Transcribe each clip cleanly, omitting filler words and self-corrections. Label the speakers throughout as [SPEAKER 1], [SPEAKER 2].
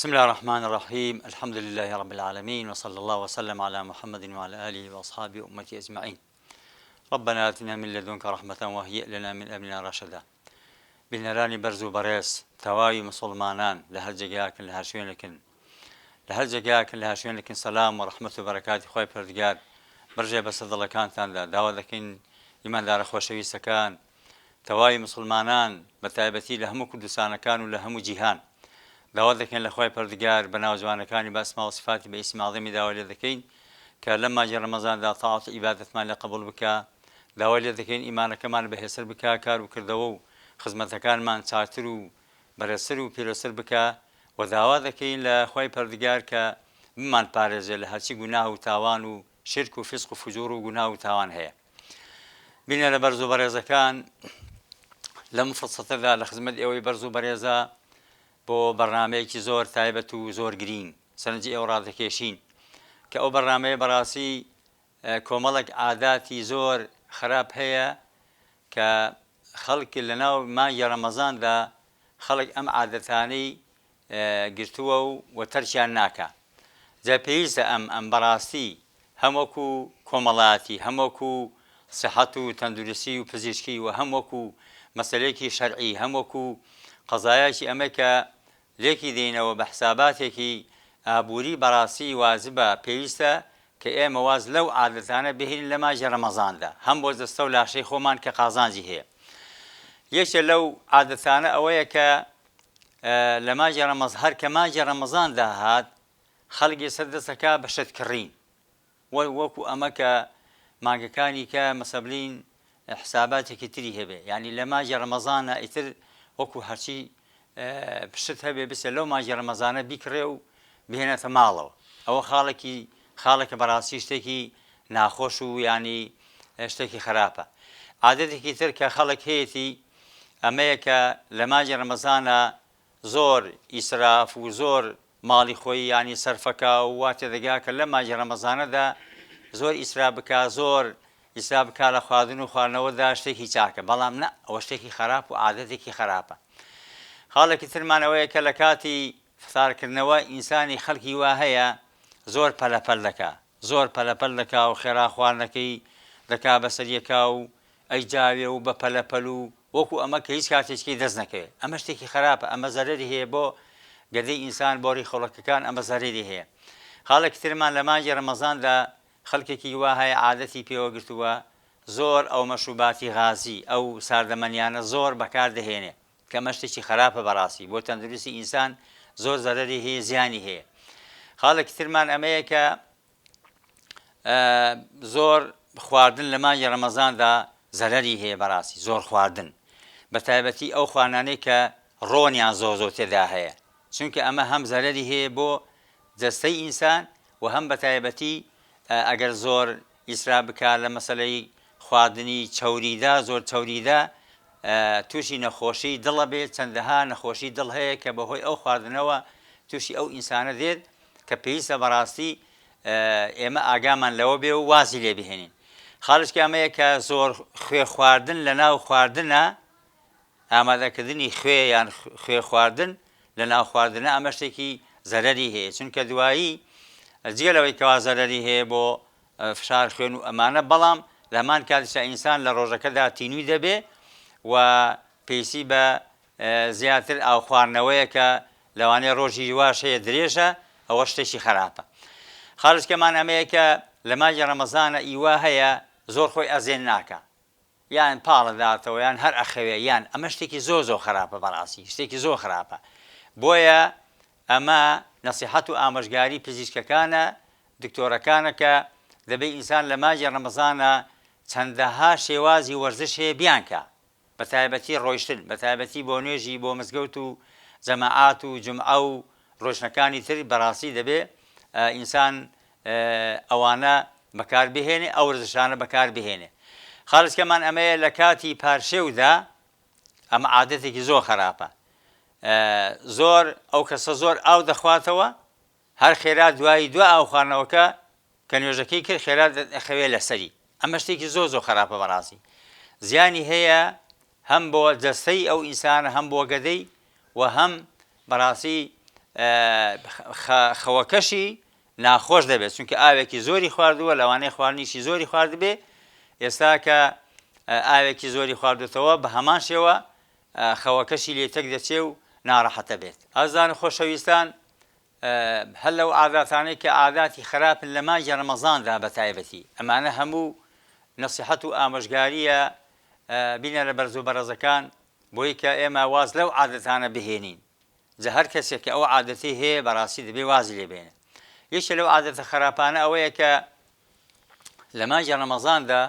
[SPEAKER 1] بسم اللە الرحمن الرحیم الحمد للە رب العالمین وصلی اللە وسلم علی محمد وعلی آله واصحابه وامته اجمعین ربنا آتنا من لدنک رحمة وهیئ لنا من امرنا رشدا بینەرانی بەرز و بەڕێز تەواوی مسوڵمانان لە هەر جێگایەکن لە هەر شوێنێکن لە هەر جێگایەکن لە هەر شوێنێکن سەلام و ڕەحمەت و بەرەکاتی خوای پەروەردگار بڕژێ بەسەر دڵەکانتاندا داوا دەکەین ئیماندارە خۆشەویستەکان تەواوی موسڵمانان بە تایبەتی لە هەموو کوردستانەکان و لە هەموو جیهان داوا دەکەین لە خوای پەروەردگار بە ناوە جوانەکانی بە ئەسما و سیفاتی بە ئیسمی عەزیمی داوای لێ دەکەین کە لەم مانگی ڕەمەزاندا تاعەت و عیبادەتمان لێ قبوڵ بکا داوای لێ دەکەین ئیمانەکەمان بەهێزتر بکا کار و کردەوە و خزمەتەکانمان چاکتر و بەڕێزتر و پیرۆزتر بکا و داوا دەکەین لە خوای پەروەردگار کە بمانپارێزێ لە هەرچی گوناه و تاوان و شیرک و فیسق و فجور و گوناه و تاوان هەیە. بینەرە بەرز و بەڕێزەکان لەم فرسەتەدا لە خزمەت ئێوەی بەرز و بەرێزە بۆ بەرنامەیەکی زۆر تایبەت و زۆر گرینگ سەرنجی ئێوە ڕادەکێشین کە ئەو بەرنامەیە بەڕاستی کۆمەڵێک عاداتی زۆر خراپ هەیە کە خەڵک لەناو مانگی ڕەمەزاندا خەڵک ئەم عادەتانەی گرتووە و و تەرکیان ناکا جا پێویستە ئەم ئەم بەڕاستی هەم وەکو کۆمەڵایەتی هەم وەکو سیحەت و تەندروستی و پزیشکی و هەم وەکو مەسەلەیەکی شەرعی هەم وەکو قەزایەکی ئەمە کە لێکی دێینەوە بە حساباتێکی ئابووری بەڕاستی واجبە پێویستە کە ئێمە واز لەو عادەتانە بهێنین لە مانگی ڕەمەزاندا هەم بۆ جەستە و لاشەی خۆمان کە قازانجی هەیە یەکێ لەو عادەتانە ئەوەیە کە لە مانگی ڕەمەز هەر کە مانگی ڕەمەزان داهات خەڵک یەسەر دەست دەکا بە شت کڕین وەک وەکو ئەمە کە مانگەکانی کە مەسەبلین حساباتێکی تری هەبێ یعنی لە مانگی ڕەمەزانە ئیتر وەکو هەرچی پشت هەبێ بچێ لەو مانگی ڕەمەزانە بیکڕێ و بهێنێتە ماڵەوە ئەوە خاڵێکی خاڵێکە بەڕاستی شتێکی ناخۆش و ینی شتێکی خراپە عادەتێکی تر کە خەڵک هەیەی ئەمەیە کە لە مانگی ڕەمەزانا زۆر ئیسراف و زۆر ماڵی خۆی یانی سەرفەکا و وا تێدەگا کە لەم مانگی ڕەمەزانەدا زۆر ئیسراف بکا زۆر ئیسراف بکا لە خواردن و خواردنەوەدا شتێکی چاکە بەڵام نا ئەوە شتێکی خراپ و عادەتێکی خراپە خاڵێکی ترمان ئەوەیە کە لە کاتی فتارکردنەوە ئینسانی خەڵکی وا هەیە زۆر پەلەپەل دەکا زۆر پەلەپەل دەکا و خێرا خواردنەکەی دەکا بەسەر یەکا و ئەیجاوێ و بە پەلە پەل و وەکو ئەمە کە هیچ کاتێکی دەست نەکەوێ ئەمە شتێکی خراپە ئەمە زەرەری هەیە بۆ گەدەی ئینسان بۆ ڕیخۆڵەکەکان ئەمە زەرەری هەیە خاڵێکی ترمان لە مانگی ڕەمەزاندا خەڵکێکی وا هەیە عادەتی پێوە گرتووە زۆر ئەو مەشروباتی غازی ئەو ساردەمەنیانە زۆر بەکار دەهێنێ کە ئەمە شتێکی خراپە بەڕاستی بۆ تەندروستی ئینسان زۆر زەرەری هەیە زیانی هەیە خاڵێکی ترمان ئەمەیە کە زۆر خواردن لە مانگی ڕەمەزاندا زەرەری هەیە بەڕاستی زۆر خواردن بە تایبەتی ئەو خوانانەی کە ڕۆنیان زۆر زۆر تێدا هەیە چونکە ئەمە هەم زەرەری هەیە بۆ جەستەی ئینسان و هەم بە تایبەتی ئەگەر زۆر ئیسراف بکا لە مەسەلەی خواردنی چەوریدا زۆر چەوریدا تووشی نەخۆشی دڵە بێت چەندەها نەخۆشی دڵ هەیە کە بەهۆی ئەو خواردنەوە تووشی ئەو ئینسانە دێت کە پێویستە بەڕاستی ئێمە ئاگامان لەوە بێ و وازی لێ بهێنین خاڵشکی ئەمەیە کە زۆر خوێ خواردن لە ناو خواردنە ئامادەکردنی خوێ یان خوێ خواردن لە ناو خواردنە ئەمە شتێکی زەرەری هەیە چونکە دوایی جگە لەوەی کەوا زەرەری هەیە بۆ فشار خوێن و ئەمانە بەڵام لە هەمان کاتیشا ئینسان لە ڕۆژەکەدا تینووی دەبێ و پێویستی بە زیاتر ئاو خواردنەوەیە کە لەوانەیە ڕۆژی واش هەیە درێژە ئەوە شتێکی خراپە خاڵشکەمان ئەمەیە کە لە مانگی ڕەمەزانە ئیوا هەیە زۆر خۆی ئەزێن ناکە یان پاڵەداتەوە یان هەر ئەخەوێ یان ئەمە شتێکی زۆر زۆر خراپە بەڕاستی شتێکی زۆر خراپە بۆیە ئەمە نەسیحەت و ئامۆژگاری پزیشکەکانە دکتۆرەکانە کە دەبێ ئینسان لە مانگی ڕەمەزانە چەندەها شێوازی وەرزش هەیە بیانکا بە تایبەتی ڕۆیشتن بە تایبەتی بۆ نوێژی بۆ مزگەوت و جەماعات و جومعە و ڕۆیشتنەکانی تر بەڕاستی دەبێ ئینسان ئەوانە بەکار بهێنێ ئەو وەرزشانە بەکار بهێنێ خاڵسکەمان ئەمەیە لە کاتی پارشێودا ئەمە عادەتێکی زۆر خراپە زۆر ئەو کەسە زۆر ئاو دەخواتەوە هەر خێرا دوایی دوا ئاو خواردنەوەکە کە نوێژەکەی کرد خێرا دەخەوێ لەسەری ئەمە شتێکی زۆر زۆر خراپە بەڕاستی زیانی هەیە هەم بۆ جەستەی ئەو ئینسانە هەم بۆ گەدەی و هەم بەڕاستی. خەوەکەشی ناخۆش دەبێت چونکە ئاوێکی زۆری خواردووە لەوانەیە خواردنیشی زۆری خواردبێ ئێستا کە ئاوێکی زۆری خواردوتەوە بە هەمان شێوە خەوەکەشی لێ تەک دەچێ و ناڕەحەتە بێت. ئازیزان و خۆشەویستان هەر لەو عاداتانەی کە عاداتی خراپن لە مانگی ڕەمەزاندا بە تایبەتی ئەمانە هەموو نەسیحەت و ئامۆژگارییە بینەرە بەرز و بەڕێزەکان بۆی کە ئێمە واز لەو عادەتانە بهێنین جا هەر کەسێک کە ئەو عادەتەی هەیە بەڕاستی دەبێ وازی لێ بێنێ یەکێ لەو عادەتە خراپانە ئەوەیە کە لە مانگی ڕەمەزاندا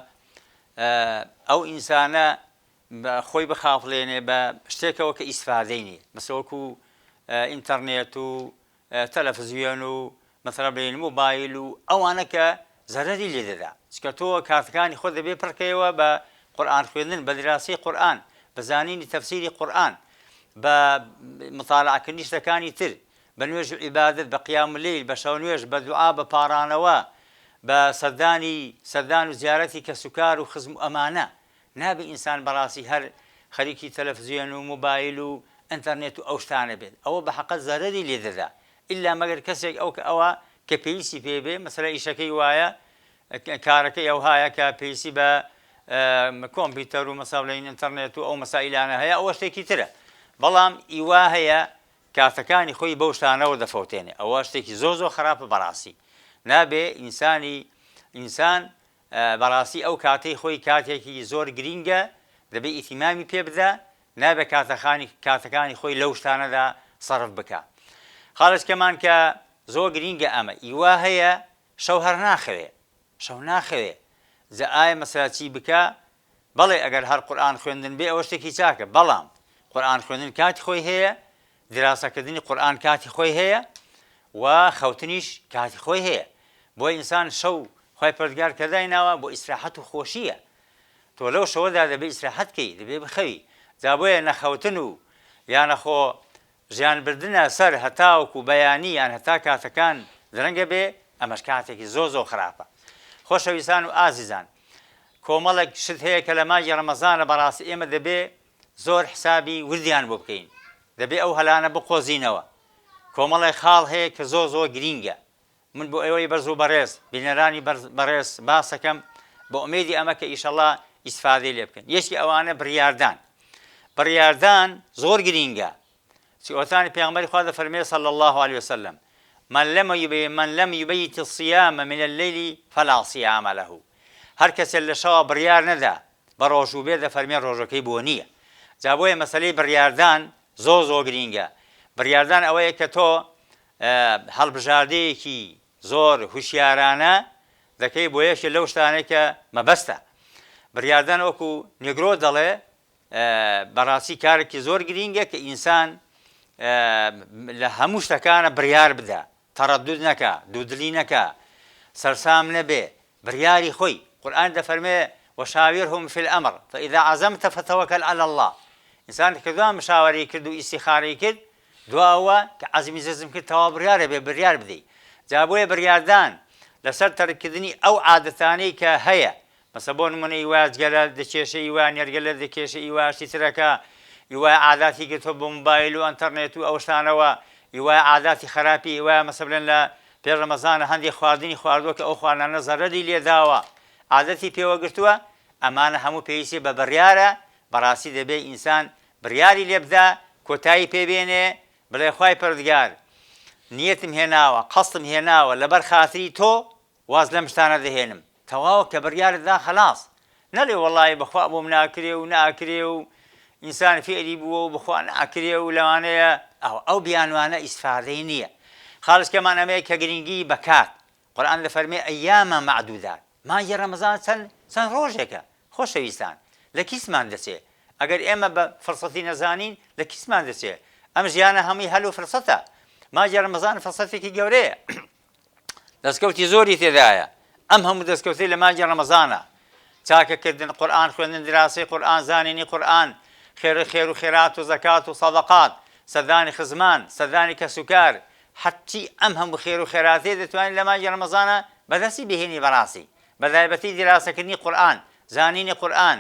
[SPEAKER 1] ئەو ئینسانە خۆی بخافڵێنێ بە شتێکەوە کە ئیسفادەی نیە مەسە وەکو ئینتەرنێت و تەلەفزیۆن و مەسەلەن بڵێین مۆبایل و ئەوانە کە زەرەری لێ دەدا چکە تۆ کاتەکانی خۆت دەبێ پڕکەیەوە بە قورئان خوێندن بە دراسەی قورئان بە زانینی تەفسیری قورئان بە مطالعەکردنی شتەکانی تر بە نوێژ و عیبادەت بە قیام لیل بە شەو نوێژ بە دوعا بە پاڕانەوە بە سەردانی سەردان و زیارەتی کەسوکار و خزم و ئەمانە نابێ ئینسان بەڕاستی هەر خەریکی تەلەفزیۆن و مۆبایل و ئەنتەرنێت و ئەو شتانە بێت ئەوە بە حەقت زەرەری لێ دەدا ئیلا مەگەر کەسێک ئەو کە ئەوە کە پێویستی پێ بێ مەسەلە ئیشەکەی وایە کارەکەی ئەوهایە کە پێویستی بە کۆمپیوتەر و مەسا بڵێین ئینتەرنێت و ئەو مەسائیلانە هەیە ئەوە شتێکی ترە بەڵام ئیوا هەیە کاتەکانی خۆی بەو شتانەوە دەفەوتێنێ ئەوە شتێکی زۆر زۆر خراپە بەڕاستی نابێ ئینسانی ئینسان بەڕاستی ئەو کاتەی خۆی کاتێکی زۆر گرینگە دەبێ ئیتیمامی پێ بدا نابێ کاتەخانی کاتەکانی خۆی لەو شتانەدا سەرف بکا خاڵێچکەمان کە زۆر گرینگە ئەمە ئیوا هەیە شەو هەر ناخەوێ شەو ناخەوێ جا ئایا مەسەلا چی بکا بەڵێ ئەگەر هەر قورئان خوێندن بێ ئەوە شتێکی چاکە بەڵام قورئان خوێندن کاتی خۆی هەیە دیراسەکردنی قورئان کاتی خۆی هەیە و خەوتنیش کاتی خۆی هەیە بۆ ئینسان شەو خوای پەروەردگار کە دایناوە بۆ ئیسراحەت و خۆشیە تۆ لەو شەوەدا دەبێ ئیسراحەت کەی دەبێ بخەوی جا بۆیە نەخەوتن و یانە خۆ ژیان بردنە سەر هەتاوەکو بەیانی یان هەتا کاتەکان درەنگە بێ ئەمەش کاتێکی زۆر زۆر خراپە خۆشەویستان و ئازیزان کۆمەڵێک شت هەیە کە لە مانگی ڕەمەزانە بەڕاستی ئێمە دەبێ زۆر حسابی وردیان بۆ بکەین دەبێ ئەو هەلانە بقۆزینەوە کۆمەڵێک خاڵ هەیە کە زۆر زۆر گرینگە من بۆ ئێوەی بەرز و بەڕێز بینەرانی بەڕێز باسەکەم بە ئومێدی ئەمە کە ئیشەڵا ئیسفادەی لێ بکەن یەکی ئەوانە بڕیاردان بڕیاردان زۆر گرینگە چیۆتانی پێغەمبەری خوا دەفەرمێ صلی الله علیه وسلم من لم يبي من لم يبيت الصيام من الليل فلا صيام له هەر کەسێک لە شەوا بڕیار نەدا بە ڕۆژوو بێت دەفەرمێ ڕۆژەکەی بۆ نییە جا بۆیە مەسەلەی بڕیاردان زۆر زۆر گرینگە بڕیاردان ئەوەیە کە تۆ هەڵبژاردەیەکی زۆر هوشیارانە دەکەی بۆ یەکێ لەو شتانەی کە مەبەستە بڕیاردان وەکو نێگرۆ دەڵێ بەڕاستی کارێکی زۆر گرینگە کە ئینسان لە هەموو شتەکانە بڕیار بدە تەڕەدود نەکا دوودلی نەکا سەرسام نەبێ بڕیاری خۆی، قورئان دەفەرموێ، وشاورهم فی الامر فاذا عزمت فتوکل علی اللە، ئینسان کە دوا مشاوەرەی کرد و ئیستیخارەی کرد دوا ئەوە کە عەزمی جەزم کرد تەواو بڕیارە بێ بڕیار بدەی، جا بۆیە بڕیاردان لەسەر تەرککردنی ئەو عادەتانەی کە هەیە مەسە بۆ نمونە ئی وایە جگەرە دەکێشێ ئی وایە نێرگەلە دەکێشێ ئی وایە شتی ترەکە ئی وایە عاداتی گرتوە بە مۆبایل و ئەنتەرنێت و ئەو شتانەوە ئی وایە عاداتی خەراپی ئی وایە مەسە بڵێن لە پێش ڕەمەزانە هەندێ خواردنی خواردوە کە ئەو خواردنانە زەرەری لێ داوە عادەتی پێوە گرتوە ئەمانە هەموو پێویستی بە بڕیارە بەڕاستی دەبێ ئینسان بڕیاری لێ بدا کۆتایی پێ بێنێ بڵێ خوای پەروەردگار نیەتم هێناوە قەستم هێناوە لەبەر خاتری تۆ واز لەم شتانە دەهێنم تەواو کە بڕیارت دا خەلاس نەڵێ وەڵایی بەخوا بۆم ناکرێ و ناکرێ و ئینسان فێری بووە و بەخوا ناکرێ و لەوانەیە ئەو ئەو بیانوانە ئیسفادەی نییە خاڵسکەمان ئەمەیە کە گرنگی بە کات قورئان دەفەرمێ ئەیاما مەعدودات مانگی ڕەمەزان چەند چەند ڕۆژێکە خۆشەویستان لە کیسمان دەچێ ئەگەر ئێمە بە فرسەتی نەزانین لە کیسمان دەچێ ئەم ژیانە هەمووی هەل و فرسەتە مانگی ڕەمەزان فرسەتێکی گەورەیە دەستکەوتی زۆری تێدایە ئەم هەموو دەستکەوتەی لە مانگی ڕەمەزانە چاکەکردن قورئان خوێندن دراسەی قورئان زانینی قورئان خێر خێر و خێرات و زەکات و سەدەقات سەردانی خزمان سەردانی کەسوکار هەرچی ئەم هەموو خێر و خێراتەیە دەتوانیت لە مانگی ڕەمەزانە بەدەستی بهێنی بەڕاستی بەتایبەتی دیراسەکردنی قورئان زانینی قورئان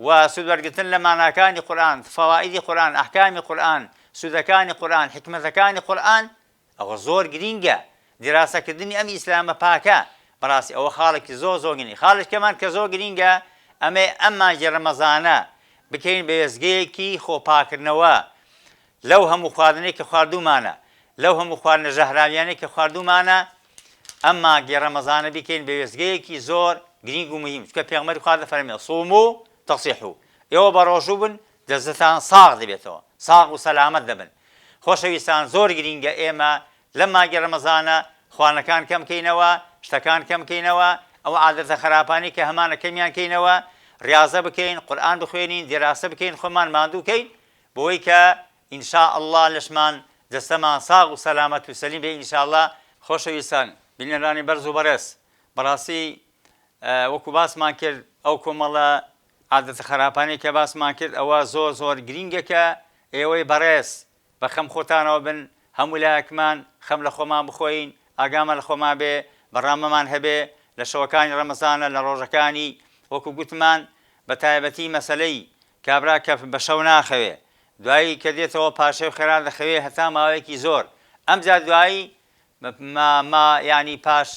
[SPEAKER 1] و سوودوەرگرتن لە ماناکانی قورئان فەوائیدی قورئان ئەحکامی قورئان سوودەکانی قورئان حیکمەتەکانی قورئان. ئەوە زۆر گرینگە دیراسەکردنی ئەم ئیسلامە پاکە بەڕاستی ئەوە خاڵێکی زۆر زۆر گرنگ خاڵێکەمان کە زۆر گرینگە ئەمەیە ئەم مانگی ڕەمەزانە بکەین بە وێستگەیەکی خۆپاکردنەوە لەو هەموو خواردنەی کە خواردوومانە، لەو هەموو خواردنە ژەهراویانەی کە خواردوومانە، ئەم مانگی ڕەمەزانە بیکەین بە وێستگەیەکی زۆر گرینگ و مهیم، چونکە پێغەمبەری خوا دەفەرمێ، صوموا تصحوا، ئێوە بەڕۆژوو بن جەستەتان ساغ دەبێتەوە، ساغ و سەلامەت دەبن. خۆشەویستان زۆر گرینگە ئێمە لەم مانگی ڕەمەزانە خواردنەکان کەم کەینەوە، شتەکان کەم کەینەوە، ئەو عادەتە خراپانەی کە هەمانە کەمیان کەینەوە، ڕیازە بکەین، قورئان بخوێنین، دیراسە بکەین، خۆمان ماندوو کەین، بۆی کە ان شاء اللە لەشمان جەستەمان ساغ و سەلامەت و سەلیم بێ ان شاء اللە. خۆشەویستان بینەرانی بەرز و بەڕێز بەڕاستی وەکو باسمان کرد ئەو کۆمەڵە عادەتە خەراپانەی کە باسمان کرد ئەوە زۆر زۆر گرینگە کە ئێوەی بەڕێز بە خەم خۆتانەوە بن هەموو لایەکمان خەم لە خۆمان بخۆین ئاگامان لە خۆمان بێ بەڕامەمان هەبێ لە شەوەکانی ڕەمەزانە لە ڕۆژەکانی وەکو گوتمان بە تایبەتی مەسەلەی کابرا کە بە شەو ناخەوێ دوایی کە دێتەوە پارشێو خێرا دەخەوێ هەتا ماوەیەکی زۆر ئەمجا دوایی ما ما یانی پاش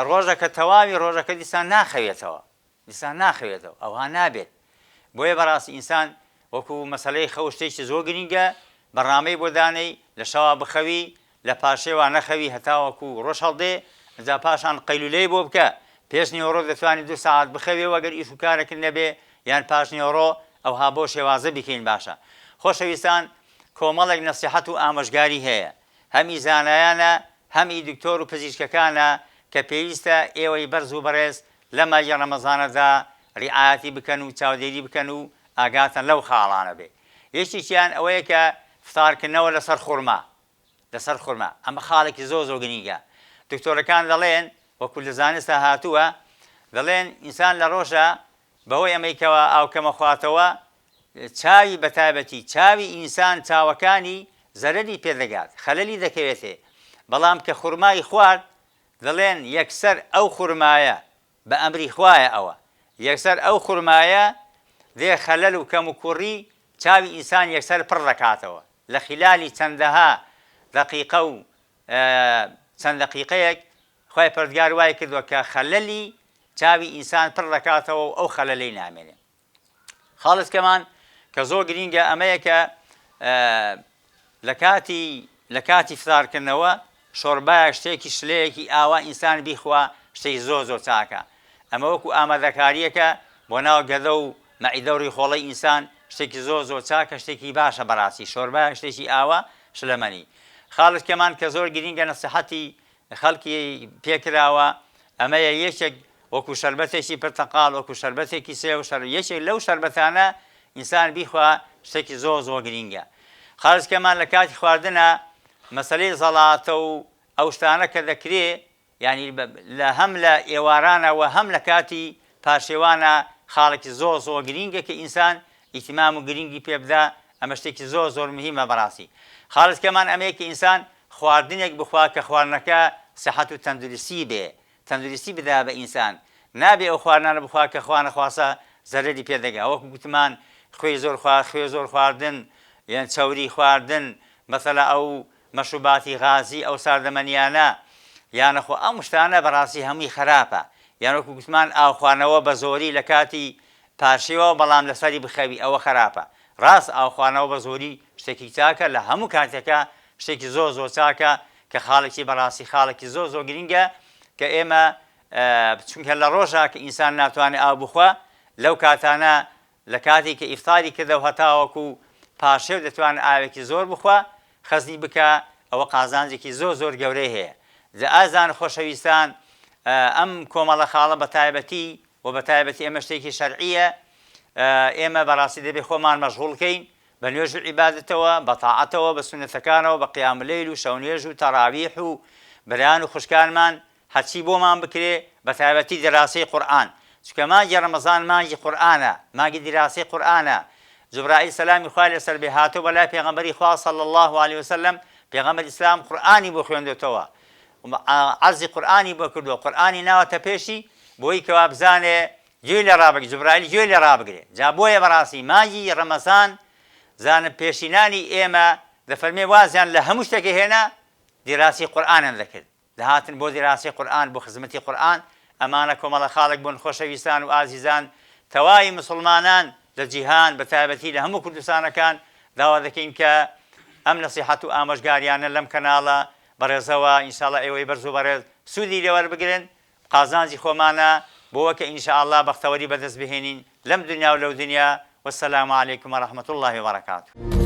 [SPEAKER 1] ڕۆژەکە تەواوی ڕۆژەکە دیسان ناخەوێتەوە دیسان ناخەوێتەوە ئەوها نابێت بۆیە بەڕاستی ئینسان وەکو مەسەلەی خەو شتێکی زۆر گرینگە بەڕامەی بۆ دانێی لە شەوا بخەوی لە پارشێوا نەخەوی هەتاوەکو ڕۆژ هەڵدێ ئەجا پاشان قەیلولەی بۆ بکە پێش نیوەڕۆ دەتوانی دوو سەعات بخەوێ و گەر ئیش و کارێکت نەبێ یان پاش نیوەڕۆ ئەوها بەو شێوازە بیکەین باشە خۆشەویستان کۆمەڵێک نەسیحەت و ئامۆژگاری هەیە هەم ئی زانایانە هەم ئی دکتۆر و پزیشکەکانە کە پێویستە ئێوەی بەرز و بەڕێز لەم مانگی ڕەمەزانەدا ڕیعایەتی بکەن و چاودێری بکەن و ئاگاتان لەو خاڵانە بێ یەکێکیان ئەوەیە کە فتارکردنەوە لەسەر خورما لەسەر خورما ئەمە خاڵێکی زۆر زۆر گرینگە دکتۆرەکان دەڵێن وەکو لە زانستا هاتووە دەڵێن ئینسان لە ڕۆژە بەهۆی ئەمەی کەوا ئاو کەمە خواتەوە چاوی بەتایبەتی چاوی ئینسان چاوەکانی زەرەری پێدەگات خەلەلی دەکەوێتێ بەڵام کە خورمای خوارد دەڵێن یەکسەر ئەو خورمایە بە ئەمری خوایە ئەوە یەکسەر ئەو خورمایە دێ خەلەل و کەم و کوڕی چاوی ئینسان یەکسەر پڕ دەکاتەوە لە خیلالی چەندەها دەقیقە و چەند دەقیقەیەک خوای پەروەردگار وای کردوە کە خەلەلی چاوی ئینسان پڕ دەکاتەوە و ئەو خەلەلەی نامێنێ. خاڵسکەمان کە زۆر گرینگە ئەمەیە کە لە کاتی لە کاتی فتارکردنەوە شۆربایەک شتێکی شلەیەکی ئاوا ئینسان بیخوا شتێکی زۆر زۆر چاکە ئەمە وەکو ئامادەکاریەکە بۆ ناو گەدە و مەعیدە و ڕیخۆڵەی ئینسان شتێکی زۆر زۆر چاکە شتێکی باشە بەڕاستی شۆربایەک شتێکی ئاوا شلەمەنی خاڵسکەمان کە زۆر گرینگە نەسیحەتی خەڵکی پێکراوە ئەمەیە یەکێک وەکو شەربەتێکی پرتەقاڵ وەکو شەربەتێکی سێو شەر یەکێک لەو شەربەتانە ئینسان بیخوا شتێکی زۆر زۆر گرینگە خەرجکەمان لە کاتی خواردنە مەسەلەی زەڵاتە و ئەو شتانە کە دەکرێ یعنی لە هەم لە ئێوارانە و هەم لە کاتی پارشێوانە خاڵێکی زۆر زۆر گرینگە کە ئینسان ئیتیمام و گرینگی پێ بدا ئەمە شتێکی زۆر زۆر مهمە بەڕاستی خاڵێکەمان ئەمەیە کە ئینسان خواردنێک بخوا کە خواردنەکە سەحەت و تەندروستی بێ تەندروستی بدا بە ئینسان نابێ ئەو خواردنانە بخوا کە خوا نەخواستە زەرەری پێ دەگا وەکو گوتمان خوێی زۆر خوا خوێ زۆر خواردن یان چەوری خواردن مەسەلا ئەو مەشروباتی غازی ئەو ساردەمەنیانە یانەخۆ ئەم شتانە بەڕاستی هەمووی خراپە یان وەکو گوتمان ئاو خواردنەوە بە زۆری لە کاتی پارشێوە بەڵام لەسەری بخەوی ئەوە خراپە ڕاست ئاو خواردنەوە بە زۆری شتێکی چاکە لە هەموو کاتێکا شتێکی زۆر زۆر چاکە کە خاڵێکی بەڕاستی خاڵێکی زۆر زۆر گرینگە کە ئێمە چونکە لە ڕۆژا کە ئینسان ناتوانێت ئاو بخوا لەو کاتانە لە کاتی کە ئیفتاری کردەوە هەتاوەکو پارشێو دەتوانێت ئاوێکی زۆر بخوا خەزنی بکە ئەوە قازانجێکی زۆر زۆر گەورەی هەیە جا ئازان خۆشەویستان ئەم کۆمەڵە خاڵە بە تایبەتی و بە تایبەتی ئەمە شتێکی شەرعیە ئێمە بەڕاستی دەبێ خۆمان مەشغوڵ کەین بە نوێژ و عیبادەتەوە، بە تاعەتەوە، بە سوننەتەکانەوە، بە قیام لەیل و شەونوێژ و تەراویح و برایان و خوشکانمان هەرچی بۆمان بکرێ بە تایبەتی دیراسەی قورئان چونکە مانگی ڕەمەزان مانگی قورئانە مانگی دیراسەی قورئانە جوبرائیل سەلامی خوای لەسەر بێ هاتووە بە لای پێغەمبەری خوا صلی اللە علیه وسلم پێغەمبەر ئیسلام قورئانی بۆ خوێندۆتەوە عەرزی قورئانی بۆ کردووە قورئانی ناوەتە پێشی بۆی کەوا بزانێ گوێی لێ ڕابگرێ جوبرائیل گوێی لێ ڕابگرێ جا بۆیە بەڕاستی مانگی ڕەمەزان زانە پێشینانی ئێمە دەفەرمێ وازیان لە هەموو شتێک هێنا دیراسی قورئانیان دەکرد دەهاتن بۆ دیراسی قورئان بۆ خزمەتی قورئان ئەمانە کۆمەڵە خاڵک بوون خۆشەویستان و ئازیزان تەوای مسوڵمانان لە جیهان بە تایبەتی لە هەموو کوردستانەکان داوا دەکەین کە ئەم نەسیحەت و ئامۆژگاریانە لەم کەناڵە بەڕێزەوە ان شاء اللە ئێوەی بەرز و بەڕێز سوودی لێوەربگرن قازانجی خۆمانە بۆوە کە ان شاء اللە بەختەوەری بەدەست بهێنین لەم دنیا و لەو دنیا والسلام علیکم ورحمة اللە وبرکاته.